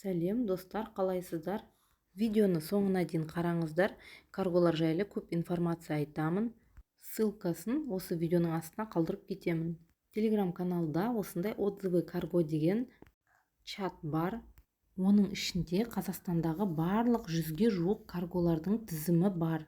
Сәлем, достар, қалайсыздар? Видеоны соңына дейін қараңыздар, карголар жайлы көп информация айтамын. Ссылкасын осы видеоның астына қалдырып кетемін. Телеграм каналда осындай «Отзывы карго» деген чат бар. Оның ішінде Қазақстандағы барлық 100-ге жуық карголардың тізімі бар.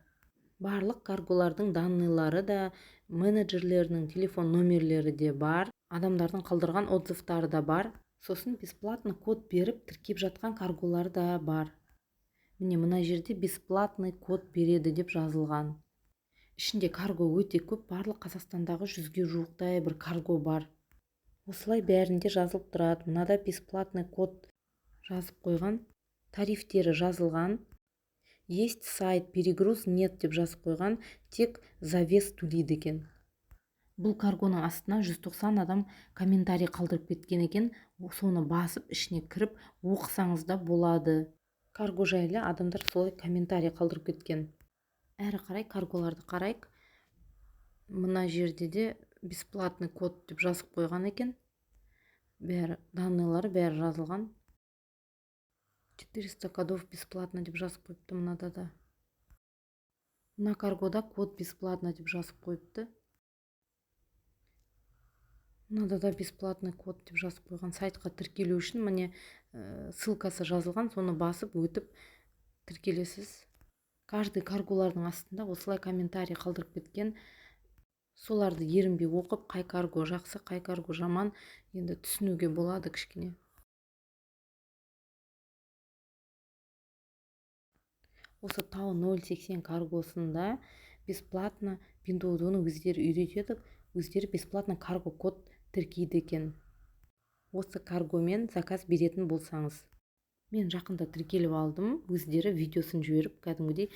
Барлық карголардың данныйлары да, менеджерлерінің телефон номерлері де бар, адамдардың қалдырған отзывтары да бар. Сосын бесплатно код беріп тіркеп жатқан карголар да бар. Міне, мына жерде «бесплатный код береді» деп жазылған. Ішінде карго өте көп, барлық Қазақстандағы 100-ге жуықтай бір карго бар. Осылай бәрінде жазылып тұрады. Мынада бесплатный код жазып қойған, тарифтері жазылған. «Есть сайт, перегруз нет» деп жазып қойған, тек за вес төлейді екен. Бұл каргоның астына 190 адам комментарий қалдырып кеткен екен. Соны басып, ішіне кіріп оқысаңыз да болады. Карго жайлы адамдар солай комментарий қалдырып кеткен. Әрі қарай карголарды қарайық. Мына жерде де бесплатный код деп жазып қойған екен. Бәрі данныйлары, бәрі жазылған. «400 кодов бесплатно» деп жазып қойыпты мынада да. Мына каргода «код бесплатно» деп жазып қойыпты. Мынада да бесплатный код деп жазып қойған. Сайтқа тіркелу үшін, міне, ссылкасы жазылған, соны басып өтіп тіркелесіз. Каждый карголардың астында осылай комментарий қалдырып кеткен. Соларды ерінбей оқып, қай карго жақсы, қай карго жаман, енді түсінуге болады кішкене. Осы Тау 080 каргосында бесплатно Пиндуодуоны өздері үйретеді, өздері бесплатно карго код тіркейді екен, осы каргомен заказ беретін болсаңыз. Мен жақында тіркеліп алдым. Өздері видеосын жіберіп, кәдімгідей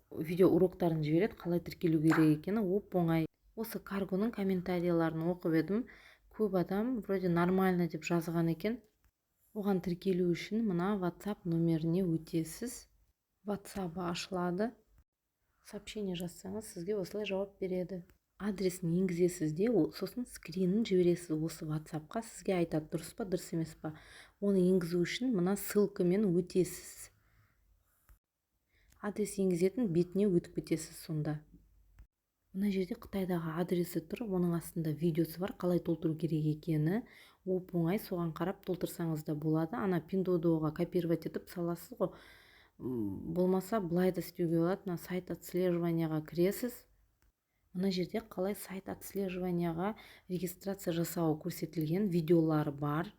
видео уроктарын жібереді, қалай тіркелу керек екені оп оңай. Осы каргоның комментарийларын оқып едім, көп адам вроде нормально деп жазған екен. Оған тіркелу үшін мына WhatsApp номеріне өтесіз. WhatsApp ашылады, сообщение жазсаңыз, сізге осылай жауап береді. Адресін енгізесіз де, сосын скринін жібересіз осы WhatsAppқа. Сізге айтады, дұрыс па, дұрыс емес па. Оны енгізу үшін мына ссылкамен өтесіз, адрес енгізетін бетіне өтіп кетесіз. Сонда мына жерде Қытайдағы адресі тұр, оның астында видеосы бар, қалай толтыру керек екені оп оңай. Соған қарап толтырсаңыз да болады. Ана Пиндуодуоға копировать етіп саласыз ғой. Болмаса былай да істеуге болады: мына сайт отслеживанияға кіресіз. Мына жерде қалай сайт отслеживанияға регистрация жасау көрсетілген, видеолары бар.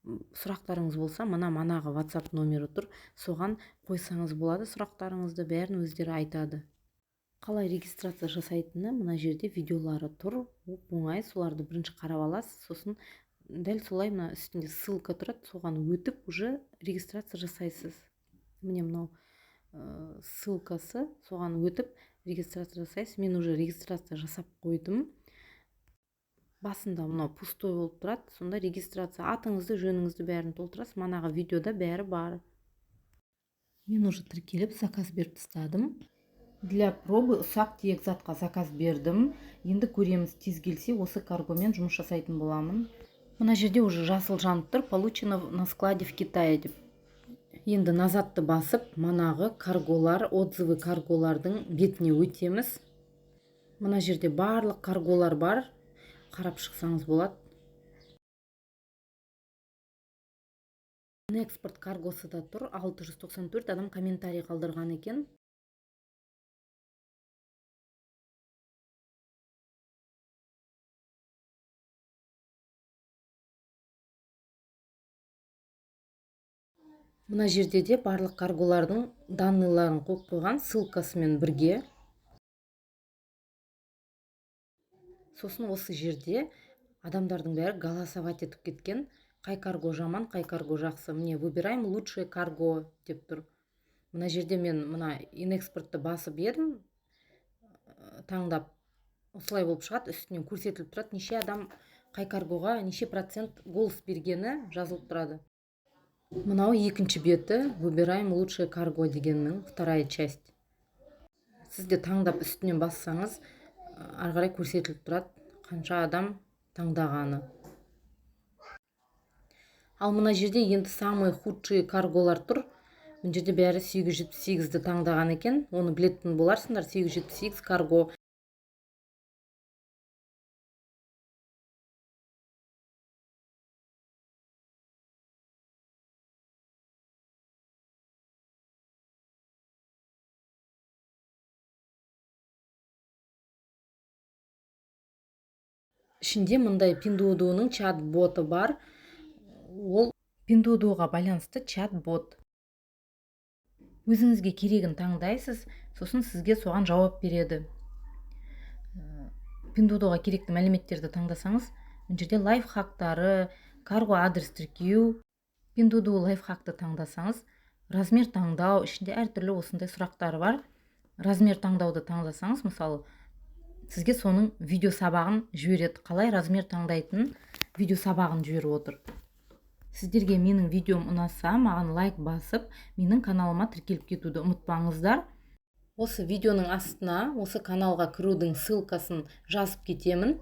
Сұрақтарыңыз болса, мына манағы WhatsApp номері тұр, соған қойсаңыз болады сұрақтарыңызды, бәрін өздері айтады. Қалай регистрация жасайтыны мына жерде видеолары тұр, оп оңай. Соларды бірінші қарап аласыз, сосын дәл солай мына үстінде ссылка тұрады, соған өтіп уже регистрация жасайсыз. Міне, мынау ссылкасы, соған өтіп регистрация жасайсыз. Мен уже регистрация жасап қойдым. Басында мынау пустой болып тұрады. Сонда регистрация, атыңызды, жөніңізді, бәрін толтырасыз. Манағы видеода бәрі бар. Мен уже тіркеліп, заказ беріп тастадым. Для пробы ұсақ түйек затқа заказ бердім. Енді көреміз, тез келсе, осы каргомен жұмыс жасайтын боламын. Мына жерде уже жасыл жанып тұр, «получено на складе в Китае» деп. Енді назадты басып, манағы карголар, отзывы карголардың бетіне өтеміз. Мына жерде барлық карголар бар, қарап шықсаңыз болады. Экспорт каргосы да тұр, 694 адам комментарий қалдырған екен. Мына жерде де барлық карголардың данныйларын қойып қойған, ссылкасымен бірге. Сосын осы жерде адамдардың бәрі голосовать етіп кеткен, қай карго жаман, қай карго жақсы. Міне, «Выбираем лучшее карго» деп тұр. Мына жерде мен мына инэкспортты басып едім, таңдап, осылай болып шығады. Үстінен көрсетіліп тұрады, неше адам қай каргоға неше процент голос бергені жазылып тұрады. Мынау екінші беті, «Выбираем лучшее карго» дегеннің вторая часть. Сіз де таңдап, үстінен бассаңыз, ары қарай көрсетіліп тұрады, қанша адам таңдағаны. Ал мына жерде енді самый худший карголар тұр. Мына жерде бәрі 878-ді таңдаған екен. Оны білетін боларсыңдар, 878 карго. Ішінде мындай Пиндуодуоның чат боты бар. Ол Пиндуодуоға байланысты чат бот. Өзіңізге керегін таңдайсыз, сосын сізге соған жауап береді. Пиндуодуоға керекті мәліметтерді таңдасаңыз, мына жерде лайфхактары, карго адрес тіркеу. Пиндуодуо лайфхакты таңдасаңыз, размер таңдау, ішінде әртүрлі осындай сұрақтары бар. Размер таңдауды таңдасаңыз, мысалы, сізге соның видео сабағын жібереді. Қалай размер таңдайтынын видео сабағын жіберіп отыр. Сіздерге менің видеом ұнаса, маған лайк басып, менің каналыма тіркеліп кетуді ұмытпаңыздар. Осы видеоның астына осы каналға кірудің ссылкасын жазып кетемін.